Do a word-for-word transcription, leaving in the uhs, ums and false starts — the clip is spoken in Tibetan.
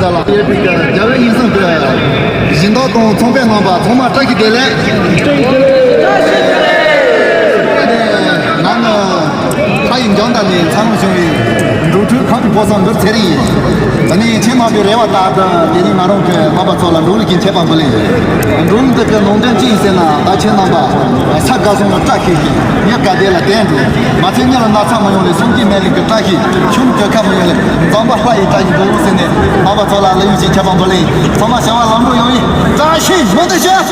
རྒྱལ་བའི་ཡིད་བཟུང་གི་སྦྱིན་བདག་དང་ཚོང་པའི་རྣམ་པ་ཚང་མ་བཀྲ་ཤིས་བདེ་ལེགས། ང་ནི་ལྷ་ཡི་འཇང་ཐང་ནས་འཚར་ལོངས་བྱུང་བའི་འབྲོག་ཕྲུག་ཁམས་ཀྱི་ཕོ་བཟང་འབུར་ཚེ་རིང་ཡིན། ད་ནི་ཁྱེད་རྣམ་པའི་རེ་བ་ལྟར་དུ་དེ་རིང་ང་རང་གི་རྣམ་པ་ཚོ་ལ་འབྲོག་གླུ་ཞིག་འཆད་པ་འབུལ་ཡིན། འབྲོག་གླུ་འདི་གི་ནང་དོན་ཅི་ཡིན་ཟེར་ན། ད་ཁྱེད་རྣམ་པ་ས་དགའ་སོང་ལ་བཀྲ་ཤིས་ཤིག་མི་དགའ་བདེ་ལ་བདེ་འགྲོ། མ་ཚད་མི་ལ་ན་ཚ་མ་ཡོང་ལེ། སེམས་ཀྱི་ནད་ལས་ཀྱི་བཀྲ་ཤིས། ཆུང་གི་ཁ་མ་ཡོང་ལེ། འཛམ་བུ་ལྷ་ཡི་བཀྲ་ཤིས་འབུལ་ཟེར་ནས་རྣམ་པ་ཚོ་ལ་གླུ་ཡུག་ཅིག་འཆད་པ་འབུལ་ཡིན། ཚང་མ་བྱ་བ་ལམ་འགྲོ་ཡོང་ཡིན། བཀྲ་ཤིས་མང་དུ་ཤོག